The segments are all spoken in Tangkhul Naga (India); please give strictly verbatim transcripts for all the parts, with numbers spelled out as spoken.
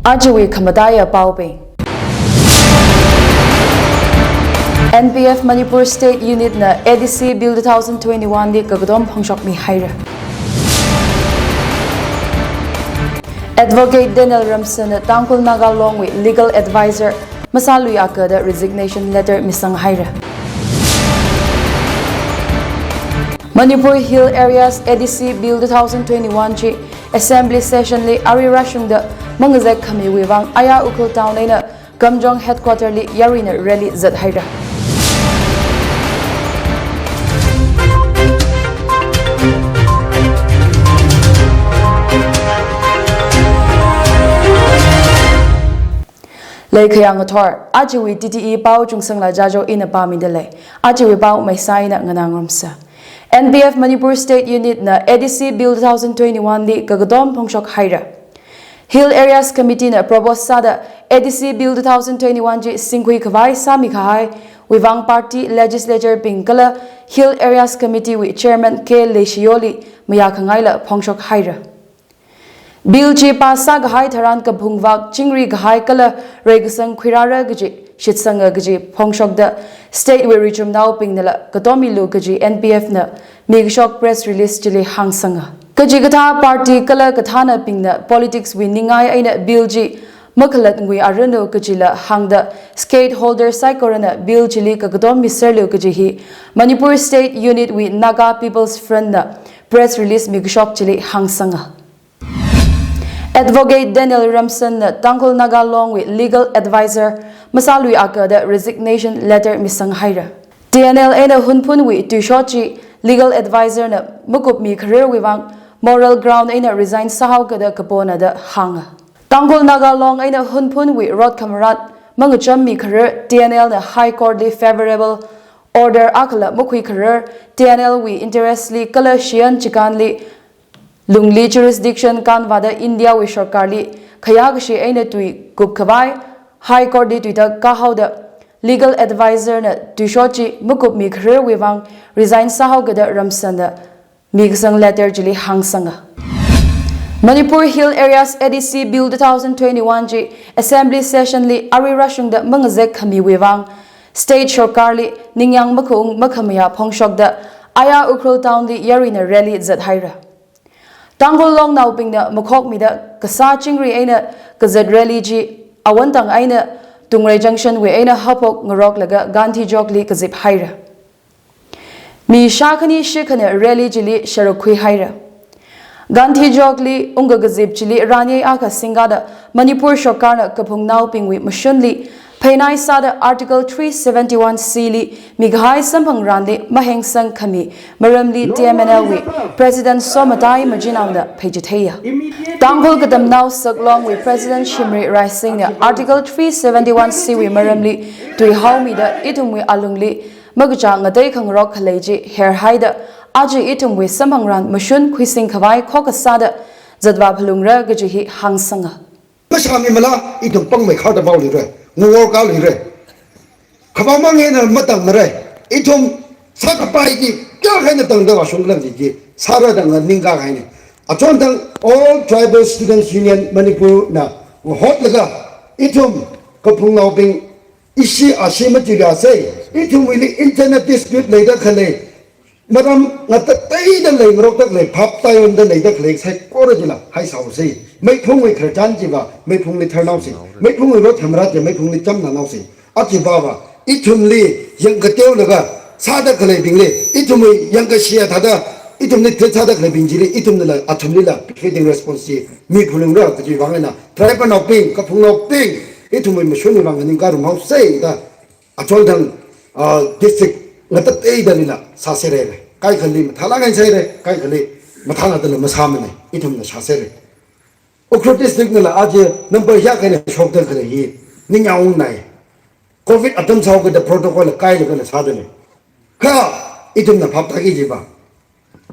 Ajawui khamataiya paobing. N P F Manipur State Unit na A D C Bill two thousand twenty-one li kakatom phongshokmihaira. Advocate Daniel Ramsan na Tangkhul Naga Long wui legal advisor masālui akha da resignation letter misanghaira. Manipur Hill Areas A D C Bill two thousand twenty-one chi Assembly Session li arui rāshungda mangazek khamiwui vang aya Ukhrul Town eina Kamjong Headquarter li yaruina rally zathaira. Leikhayang athor, ajawui T T E pao Chungsangla Jajo ina pāmida lei. Ajawui pao maisai eina nganā ngarumsa. N P F Manipur State Unit na A D C Bill two thousand twenty-one li kakatom phongshokhaira. Hill Areas Committee na propose sāda A D C Bill two thousand twenty-one chi singkhui khavai sāmi kahaiwui vang party legislature bing kala Hill Areas Committee wui Chairman K Leishiyoli mayākhangaila phongshokhaira. Bill chi pass sākahai tharan kaphungvak chingri kahai kala reikasang khuirāra kaji shitsanga kaji phongshokda state wui richumnaobingnala katomilu kaji N P F na mikashok press release chili hāngsanga. Kachikathā party kala kathānabingna politics wui ningai eina bill chi makhalatngui aranu kajila hāngda stakeholder saikorana bill chili kakatom miserlu kaji hi Manipur State Unit wui Naga People's Front na press release mikashok chili hāngsanga. Advocate Daniel Ramsan na Tangkhul Naga Long wui legal advisor masālui akha da resignation letter misanghaira. T N L eina Hunphunwui tuishot chi legal advisor na makupmi khararwui vang moral ground eina resign sāhaoga da kapona da hānga. Tangkhul Naga Long eina Hunphunwui rot khamarat mangachammi kharar T N L na High Court li favorable order akhala makhui kharar T N L wui interest li kala shiyan chikanli lungli jurisdiction kanvada India wui sorkarli khayākashi eina tui kupkhavai High Court li tuitak kahaoda legal advisor na tuishot chi makupmi khararwui vang resign sāhaoga da Ramsan na mikasang letter chili hāngsanga. Manipur Hill Areas A D C Bill two thousand twenty-one chi Assembly Session li arui rāshungda mangazek khamiwui vang state sorkarli ningyāng makhaung makhamayā phongshokda aya Ukhrul Town li yaruina rally zathaira. Tangkhul Longnaobingna makhokmida kasā chingri eina kazat rally chi Awantang eina Tungrei Junction wui eina haophok ngaroklaga Gandhi Chowk li kaziphaira. Mi shākhani shikhana rally chili sharuk khuihaira. Gandhi Chowk li ungkakazip chili ranyei akha singkada Manipur sorkarna kaphungnaobingwui mashunli pheinai sāda Article three seventy-one C li mikahai samphangranli mahengsang khami maramli T M N L wui President Somatai Majinaona pheichitheiya. Tangkhul Katamnao Saklong wui President Shimray Raising na Article three seventy-one C wui maramli tuihaomida ithumwui alungli makachā ngatei khangarok khalei chi herhaida aja ithumwui samphangran mashun khuising khavai khokkha sāda zatvā phalungra kaji hi hāngsanga. Kashāmimala, ithum pangmei kharda pao lire, ngawor ka lire. Khavāmang eina matangmare, ithum sākapai chi kayākha eina tangda vāshungkhala chi chi sāra da nganingkahaine. Achonthang All Tribal Students Union Manipur na ngahotlaga ithum kaphungnaobing ishi ashi machirya sei, ithumwuili internal dispute leida khalei, maram ngatateida leingarokda khalei, phap tayonda leida khalei saikora chila haisāhaosei. Meiphungwui khararchan chiva meiphungli tharnaosei. Meiphungwui rot khamarat chi meiphungli chamnanaosei. Achiva va ithumli yangkateolaga sāda khaleibingli, ithumwui yangkashiya thāda ithumli threat sāda khaleibing chili ithumnala athumlila befitting response chi miphalungra kaji vang eina tribal naobing, kaphungnaobing, ithumwui mashunwui vang nganingkarum haosei da achonthang, ah, district ngatateidalila sāserere. Kaikhali mathālāk eina sere, kaikhali mathālākdala masāmane, ithumna sāsere. Ukhrul district nala aja number kayākha eina shokda khalei hi ningyāng ungnai. Covid atam sāhaokada protocol la kailaga la sāda lei. Kha ithumna phap tāki chiva,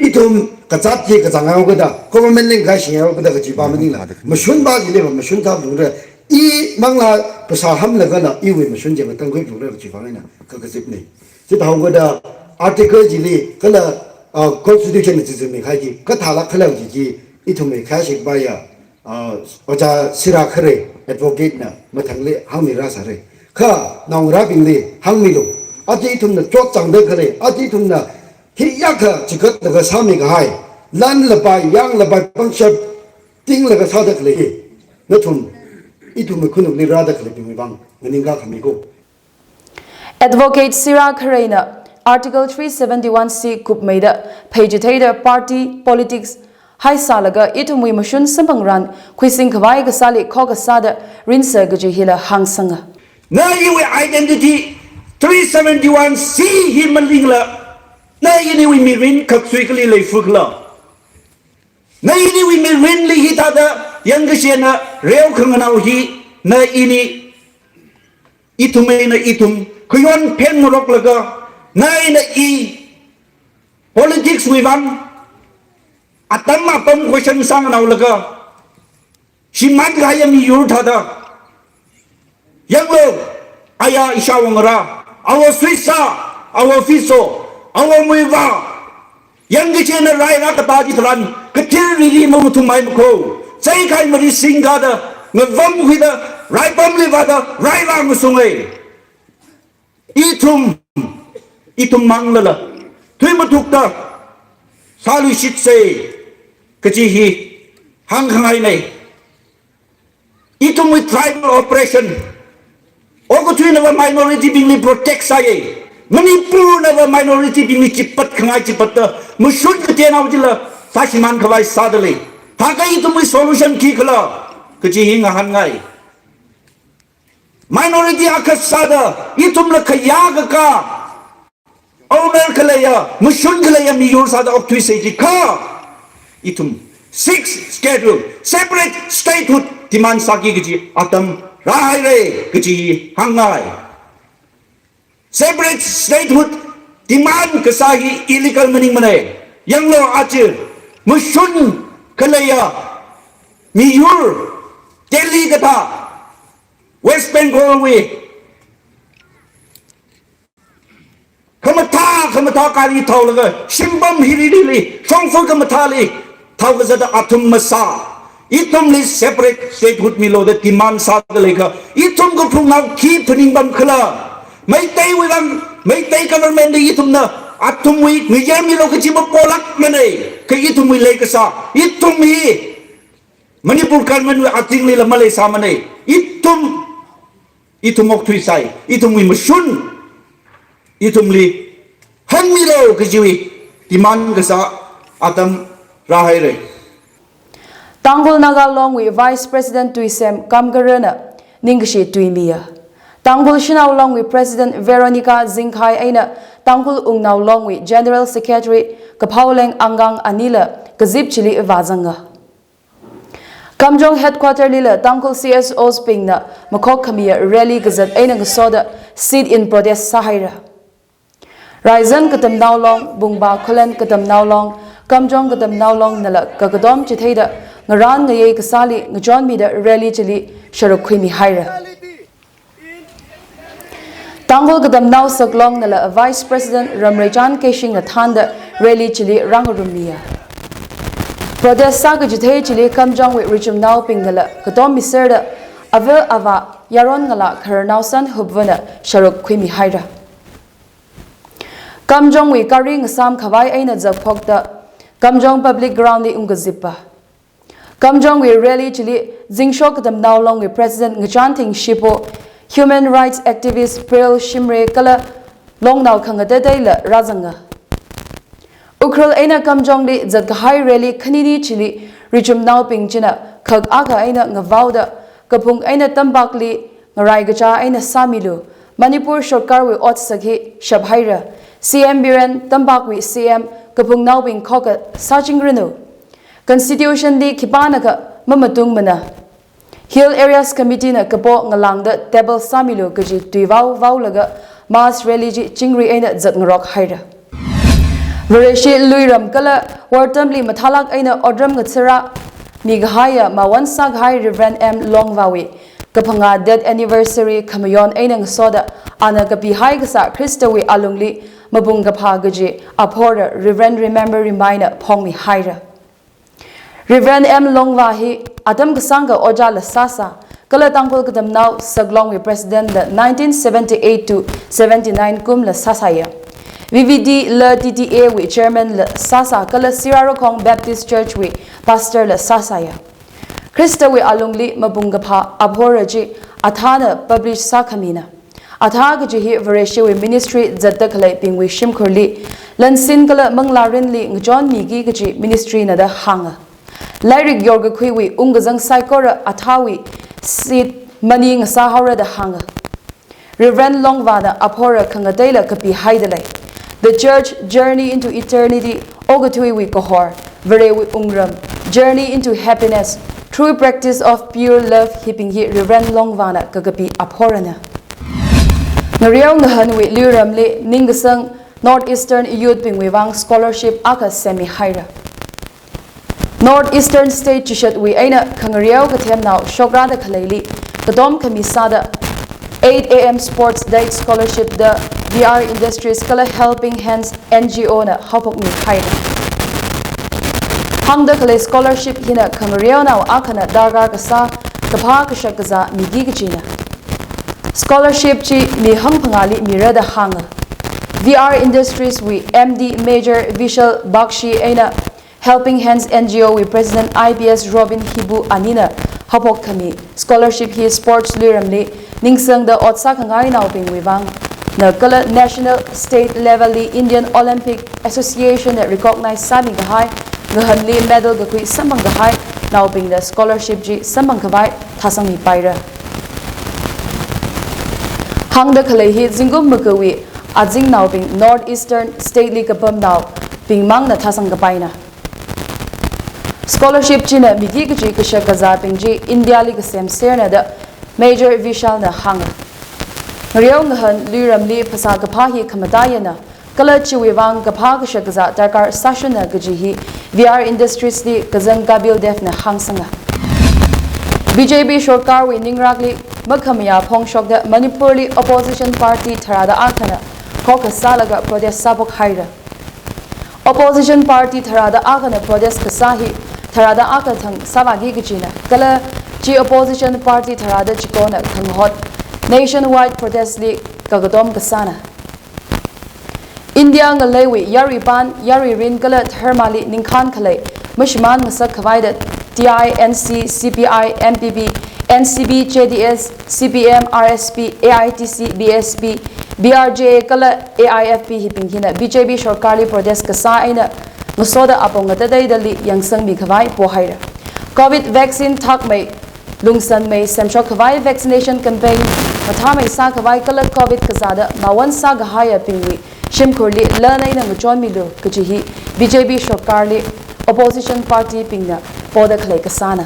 ithum kazāt chi kazang haokada, government lingkashing haokada kajiva maningla, mashunva chiliva mashun sāphalungra. I manglā phasā hamlagala iwui mashun chi ngatangkhui phalungra kajiva eina kakazipne. Chithāhaokada article chili kala, ah, constitution na chichingmi khai chi kathālāk khala chi chi ithumwui khayāshi kapaiya Ah, Ojā Sira Kharei, advocate na mathangli hāngmi rāsāra. Kha, naongarābingli hāngmilu. Aja ithumna chotchāngda khalei, aja ithumna hiyākha chigatlaga sāmi kahai, lan lapai, yang lapai, pangshap tinglaga sāda khalei hi, nathum, ithum khanukli rāda khaleibingwui vang, nganingkā khami ko. Advocate Sira Khareina Article three seventy-one C kupmeida pheichitheida party politics haisālaga ithumwui mashun samphangran khuising khavai kasāli khokha sāda rinsa kaji hila hāngsanga. Na iwui identity three seventy-one C hi malingla, na iniwui mirin khaksui kali leifukla. Na iniwui mirinli hithāda yangkashena reo khanganao hi, na ini ithum eina ithum khayon phen ngaroklaga, na eina i politics wui vang atam apam question sānganaolaga, shimān kahaiya miyur thāda, yanglu, aya ishāwo ngarā, awo suisa, awo fiso, awo muiva, yangkachena rairā katā chitharan, kathir riri mangathumai makho, chaikhai mari singkada, ngavam khuida, raipamli vāda, rairā ngasunga. Ithum, ithum manglala, thui mathukta sāluishitsa kaji hi hāngkhangaina. Ithumwui tribal oppression, okathuinava minority bingli protect sāya. Manipurnava minority bingli chipat khangai chipatta mashun kateonao chila sāshimān khavai sāda lei. Haka ithumwui solution khikhala kaji hi ngahānngai. Minority akha sāda ithumla khayākakā, owner khaleiya, mashun khaleiya miyur sāda okthuisa jikha, ithum Sixth Schedule, separate statehood demand sāki kaji atam rāhaira kaji hāngngai. Separate statehood demand kasā hi illegal maningmana. Yanglu aja, mashun khaleiya miyur Delhi kathā, West Bengal wui khamathā, khamathā gari thaolaga, shimpam hiririli, shongfa khamathāli thaokazata athum masā, ithumli separate statehood milu da demand sāda leikha, ithum kaphungnao khi phaning pamkhala? Meiteiwui vang, Meitei government li ithumna athumwui ngayar milu kaji mapolākmana. Kha ithumwui leikasā, ithum hi Manipur government wui atinglila maleisāmana. Ithum, ithum okthuisai, ithumwui mashun ithumli hanmilu kajiwui demand kasā atam rāhaira. Tangkhul Naga Longwui Vice President Tuisem Kamkarana ningkashi tuimiya. Tangkhul Shanao Longwui President Veronica Zingkhai eina Tangkhul Wungnao Longwui General Secretary Kaphaoleng Angkang anila kazip chili vāzanga. Kamjong headquarter lila Tangkhul C S Os bingna makhok khamiya rally kazat eina ngasoda sit-in protest sāhaira. Raizan Katamnao Long, Bungba Khullen Katamnao Long, Kamjong Katamnao Long nala kakatom chitheida ngaran ngayei kasāli ngachonmida rally chili sharuk khuimihaira. Tangkhul Katamnao Saklong nala Vice President Ramreichan Keishingna thānda rally chili rāngarummiya. Protest sākachithei chili Kamjongwui richumnaobing nala katom miserda ava avā yaron ngalā khararnao Sanhupvana sharuk khuimihaira. Kamjongwui gari ngasam khavai eina zakphokta Kamjong Public Ground li ungkazippa. Kamjongwui rally chili Zingshok Katamnao Longwui President Ngachanthing Shipo, human rights activist Pearl Shimray kala longnao khangateiteila rāzanga. Ukhrul eina Kamjongli zatkahai rally khanini chili richumnaobing china khak akha eina ngavaoda kaphung eina tampakli ngarai kacha eina sāmilu, Manipur sarkarwui otsak hi shaphaira, C M Biren, tampakwui C M, kaphungnaobing khokha sāchingranu, Constitution li khipānakha mamatungmana, Hill Areas Committee na kapo ngalāngda table sāmilu kaji tuivao vaolaga mass rally chi chingri eina zatngarok haira. Vareshi luiram kala wortamli mathālak eina otram ngathara mikahaiya mawon sākahai Reverend M Longvawui kaphangā death anniversary khamayon eina ngasoda ana kapihai kasā Khristawui alungli mapung kaphā kaji aphora Reverend Remember Rimaina phongmihaira. Reverend M Longva hi atam kasāngkha ojāla sāsā, kala Tangkhul Katamnao Saklongwui President la nineteen seventy-eight to seventy-nine kumla sāsāya. V V D la T T A wui Chairman la sāsā, kala Sirarakhong Baptist Church wui Pastor la sāsāya. Khristawui alungli mapung kaphā aphora chi Athāna publish sākhamina. Athā kaji hi Vareshiwui ministry zatda khaleibingwui shimkhurli, lansin kala manglārinli ngachonmiki kaji ministry na da hānga. Lairik yorkakhuiwui ungkazang saikora Athāwui seed maning sāhaora da hānga. Reverend Longvana aphora khangateila kapihaida lei. The Church Journey into Eternity, okathuiwui kahor, Varewui wungram, Journey into Happiness, through practice of pure love hibing hi Reverend Longvana kakapi aphorana. Ngareo ngahanwui luiramli ningkasang North Eastern youth bingwui vang scholarship akha semmihaira. North Eastern State chishatwui eina khangareo kathemnao shokrada khaleili katom khami sāda eight A M Sports Day Scholarship da V R Industries kala Helping Hands N G O na haophokmihaira. Hāngda khalei scholarship hina khangareonao akhana darkar kasā kaphā kashak kazā miki kajina. Scholarship chi mi hangphangāli mira da hānga. V R Industries wui M D Major Vishal Bakshi eina Helping Hands N G O wui President I P S Robin Hibu anina haophok khami scholarship hi sports luiramli ningsangda ot sākhangainaobingwui vang na kala national, state level li Indian Olympic Association na recognize sāmi kahai, ngahanli medal kakhui samphang kahainaobingna scholarship chi samphang khavai thāsangmipaira. Hāngda khalei hi zingkum makawui azingnaobing North Eastern State li kapamnaobing mangna thāsang kapaina. Scholarship china miki kaji kashak kazābing chi India li kasemserna da Major Vishal na hānga. Ngareo ngahan luiramli phasā kaphā hi khamataiyana, kala chiwui vang kaphā kashak kazā darkar sāshunna kaji hi V R Industries li kazang Kapil Dev na hāngsanga. B J P sorkarwui ningrakli makhamayā phongshokda Manipur li opposition party tharāda akhana khokha sālaga protest sāphokhaira. Opposition party tharāda akhana protest kasā hi tharāda akha thang sāvāki kajina, kala chi opposition party tharāda chikona khangahot nationwide protest li kakatom kasāna. India ngaleiwui yaruipan, yaruirin kala dharmali ningkhān khalei mashimān ngasak khavaida T I N C, C P I, M P P, N C P, J D S, C P M, R S P, A I T C, B S P, B R J A kala A I F P hibing hina B J P sorkarli protest kasā eina ngasoda apong ngatateidali yangsangmi khavai pohaira. Covid vaccine thakmei, lungsanmei semshok khavai vaccination campaign mathāmei sā khavai kala Covid kazāda mawon sā kahaiyabingwui shimkhurli lan eina ngachonmilu kaji hi B J P sorkarli opposition party bingna poda khalei kasāna.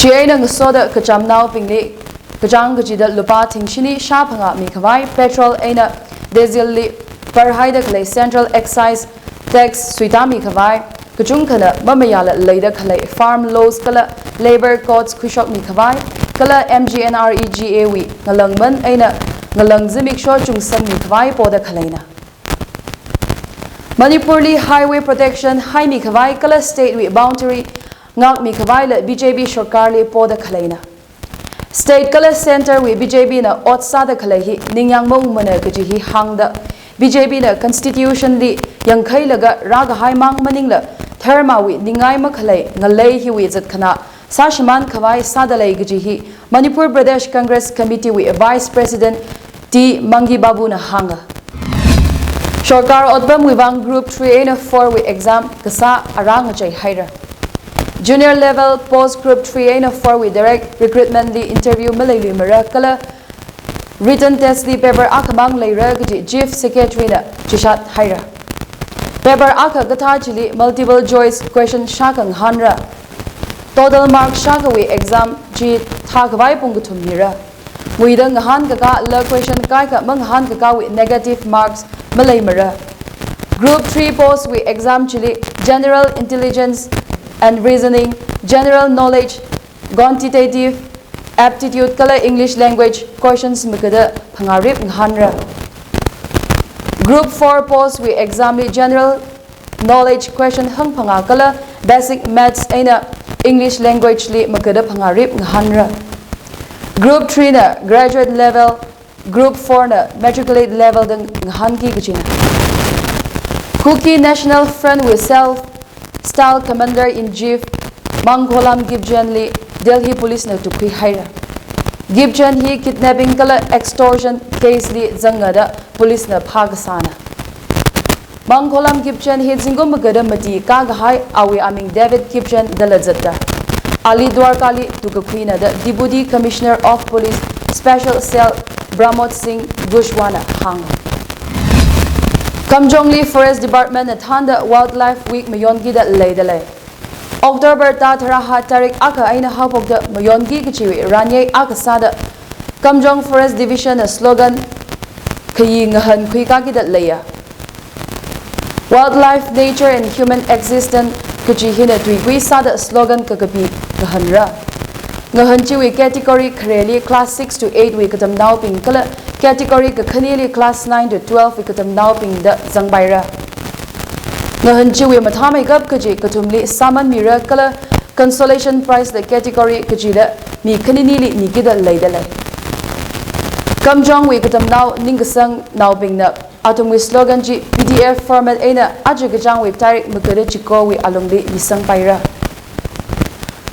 Chieina ngasoda kachamnaobingli kachāng kachida lupā thingshini shāphangā mi khavai, petrol eina diesel li parhaida khalei central excise tax suitāmi khavai, kachungkhana mamayāla leida khalei farm laws kala labour codes khuishokmi khavai, kala M G N R E G A wui ngalangman eina ngalang zimiksho chungsanmi khavai poda khaleina. Manipurli highway protection haimi khavai kala state wui boundary ngākmi khavaila B J P sorkarli poda khaleina. State kala centre wui B J P na ot sāda khalei hi ningyāng maungmana kaji hi hāngda, B J P na constitution li yangkhailaga rākahai mang maningla dharmawui ningai makhalei ngalei hiwui zatkhanā sāshimān khavai sāda lei kaji hi Manipur Pradesh Congress Committee wui Vice President T Mangi Babu na hānga. Sorkar otpamwui vang Group three eina four wui exam kasā arā ngacheihaira. Junior level post Group three eina four wui direct recruitment li interview maleiluimara kala written test li paper akhamang leira kaji Chief Secretary na chishat haira. Paper akha kathā chili multiple choice question shākhanghānra. Total mark shākhawui exam chi thākhavai pung kathum mira. Nguida ngahānkakā la question kaikha mangahānkakāwui negative marks maleimara. Group three post wui exam chili general intelligence and reasoning, general knowledge, quantitative aptitude kala English language questions makada phangā rip ngahānra. Group four post wui exam li general knowledge question hangphangā kala basic maths eina English language li magada phangā rip ngahānra. Group three na graduate level, Group four na matriculate level da ngahānki kachina. Kuki National Front wui self style Commander in Chief Mangkholam Gibjan li Delhi Police na tukhui haira. Gibjan hi kidnapping kala extortion case li zanga da police na phākasāna. Mangkholam Gibjan hi zingkum magada mati kakahai awui aming David Gibjan dala zatda, ali Dwarka li tukakhuina da Deputy Commissioner of Police Special Cell Pramod Singh Kushwaha na hānga. Kamjong li Forest Department na thānda Wildlife Week mayonkida leidalei. October thā tharāhā tarik akha eina haophokda mayonki kachiwui ranyei akha sāda Kamjong Forest Division na slogan khayi ngahānkhui kakida leiya. Wildlife, nature and human existence kachi hina tuikui sāda slogan kakapi ngahānra. Ngahān chiwui category khareli class six to eight wui katamnaobing kala category kakhanili class nine to twelve wui katamnaobing da zangpaira. Ngahān chiwui mathāmeikap kachi kathumli sāman mira kala consolation prize da category kachida mi khaninili mikida leidalei. Kamjong wui katamnao ningkasangnaobingna athumwui slogan chi P D F format eina aja kachāngwui tarik magada chikowui alungli misangpaira.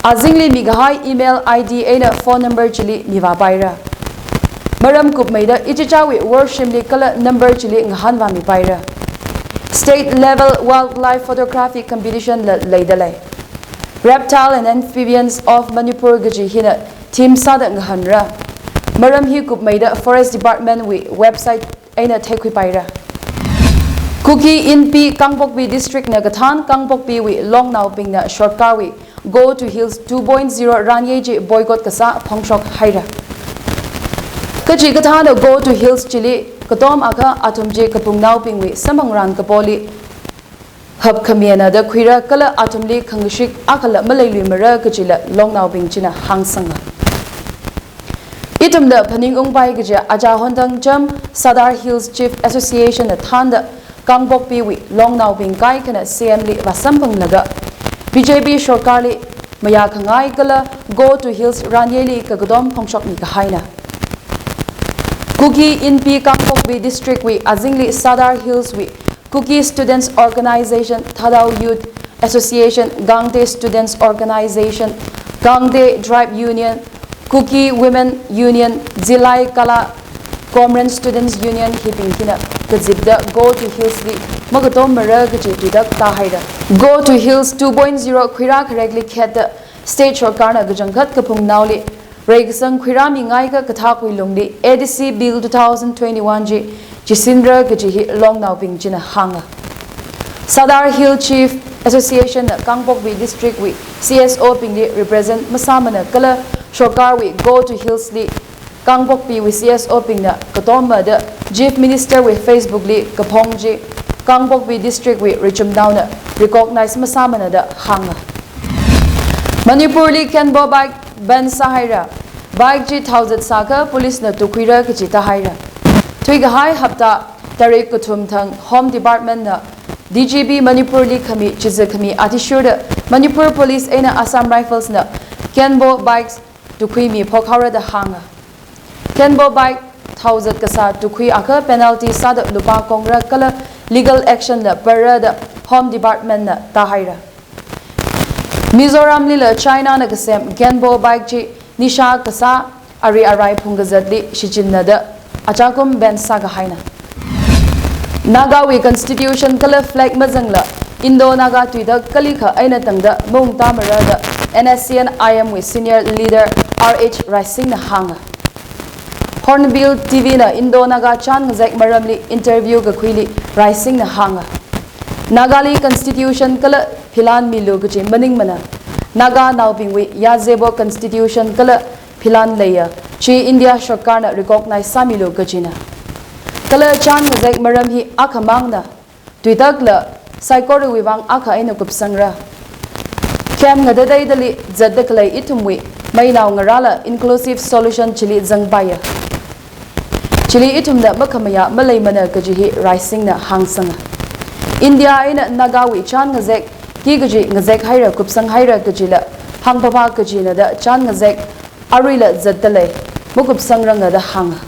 Azingli mikahai email I D eina phone number chili mivāpaira. Maram kupmeida ichichāwui worshimli kala number chili ngahānvāmipaira. State level wildlife photography competition la leidalei. Reptile and Amphibians of Manipur kachi hina theme sāda ngahānra. Maram hi kupmeida Forest Department wui website eina theikhuipaira. Kuki Inpi Kangpokpi District na kathān Kangpokpiwui longnaobingna sorkarwui Go to Hills two point zero ranyei chi boycott kasā phongshok haira. Kachikathāna Go to Hills chili katom akha athum chi kapungnaobingwui samphangran kapoli hapkhamiana da khuira kala athumli khangashik akhala maleiluimara kachila longnaobing china hāngsanga. Ithumna phaningungpai kaja aja Hondang Cham Sadar Hills Chief Association na thānda Kangpokpiwui longnaobing kaikhana C M li vāsamphanglaga B J P sorkarli mayākhangai kala Go to Hills ranyeili kakatom phongshokmi kahaina. Kuki Inpi Kangpokpi District wui azingli Sadar Hills wui Kuki Students Organization, Thadou Youth Association, Gangte Students Organization, Gangte Tribe Union, Kuki Women Union, Zilai Kala Komran Students Union hibing hina kazipda Go to Hills li makatommara kaji tuitak tāhaira. Go to Hills two point zero khuirā kharekli khetda state sorkarna kachangkhat kaphungnaoli reikasang khuirāmingaikha kathakwui lungli A D C Bill two thousand twenty-one chi chisinra kaji hi longnaobing china hānga. Sadar Hill Chief Association na Kangpokpi District wui C S O bingli represent masāmana kala sorkarwui Go to Hills li Kangpokpiwui C S O bingna katomma da Chief Minister wui Facebook li kaphong chi Kangpokpi District wui richumnaona recognize masāmana da hānga. Manipur li Kenbo bike ban sāhaira. Bike chi thaozat sākha police na tukhuira kaji tāhaira. Thuikahai hapta tarik kathum thang Home Department na D G P Manipur li khami chiza khami athishurda Manipur Police eina Assam Rifles na Kenbo bikes tukhuimi phokhaora da hānga. Kenbo bike thaozat kasā tukhui akha penalty sāda lupā kongra kala legal action la parra da Home Department na tāhaira. Mizoram lila China na kasem Kenbo bike chi nisha kasā ari arai phungkazatli shichinna da achakum ban sākahaina. Nagawui constitution kala flag mazangla Indo-Naga tuitak kalikha eina tangda maungtāmara da N S C N I M wui senior leader R H Raising na hānga. Hornbill T V na Indo-Naga chān ngazek maramli interview kakhuili Raising na hānga. Nagali constitution kala philan milu kaji maningmana. Naganaobingwui yazebo constitution kala philan leiya, chi India sorkarna recognize sāmilu kajina. Kala chān ngazek maram hi akhamangna, tuitakla saikorawui vang akha eina kupsangra. Camp ngadadeidali zatda khalei ithumwui meinao ngarāla inclusive solution chili zangpaiya. Chili ithumna makhamayā maleimana kaji hi Raising na hāngsanga. India eina Nagawui chān ngazek, ki kaji ngazek haira kupsang haira kajila hāngpapa kachina da chān ngazek aruila zatdalei, makupsangranga da hānga.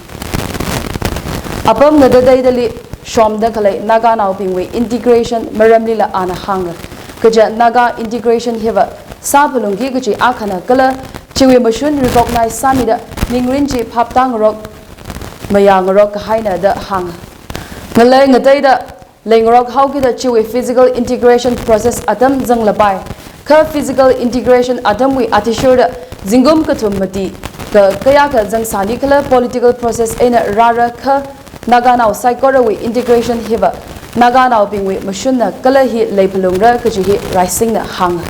Apam ngatateidali shomda khalei Naganaobingwui integration maramlila ana hānga. Kaja Naga integration hiva sāphalungki kachi akhana kala chiwui mashun recognize sāmida ningrin chi phaptāngarok mayāngarok kahaina da hānga. Ngalei ngateida leingarok haokida chiwui physical integration process atam zanglapai. Kha physical integration atamwui athishurda zingkum kathum mati ka kayākha zangsāni khala political process eina rāra kha Naganao saikorawui integration hiva Naganaobingwui mashunna kala hi leiphalungra kaji hi Raisingna hānga.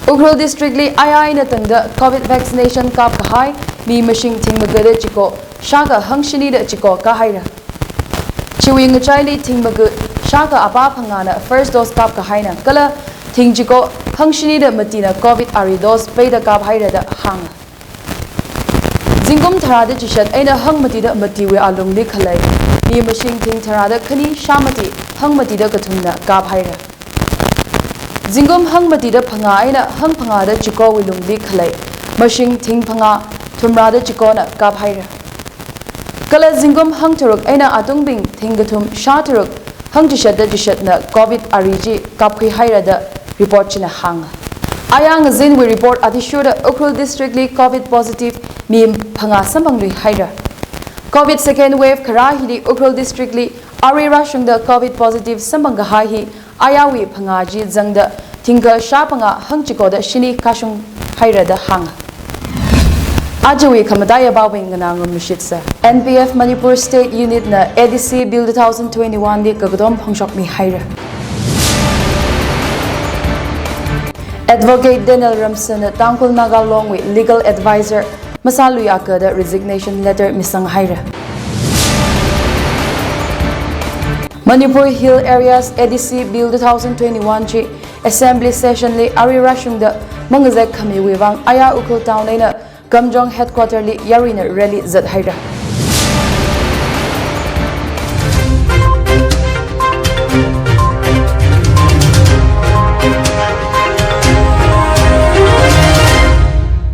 Ukhrul District li aya eina tangda Covid vaccination kapkahai mi mashing thingmagada chiko shākha hangshinida chiko kahaira. Chiwui ngachaili thingmaga shākha apā phangāna first dose kapkahaina kala thingchiko hangshinida matina Covid ari dose peida kaphaira da hānga. Zingkum tharāda chishat eina hangmatida matiwui alungli khalei mi mashing thing tharāda khani shāmati hangmatida kathumna kaphaira. Zingkum hangmatida phangā eina hangphangāda chikowui lungli khalei mashing thing phangā thumrāda chikona kaphaira. Kala zingkum hangtharuk eina atungbing thingkathum shātharuk hangchishatda chishatna Covid ari chi kapkhuihaira da report china hānga. Aya ngazinwui report athishurda Ukhrul District li Covid positive mi phangā samphangluihaira. Covid second wave kharā hili Ukhrul District li arui rāshungda Covid positive samphangkahai hi ayawui phangā chi zangda thingkha shāphangā hangchikoda shini kashunghaira da hānga. Ajawui khamataiya pāwui nganā ngarumshitsa. N P F Manipur State Unit na A D C Bill two thousand twenty-one li kakatom phongshokmihaira. Advocate Daniel Ramsana Tangkhul Naga Longwui legal advisor masālui akha da resignation letter misanghaira. Manipur Hill Areas A D C Bill two thousand twenty-one chi Assembly session li arui rāshungda mangazek khamiwui vang aya Ukhrul Town eina Kamjong headquarter li yaruina rally zathaira.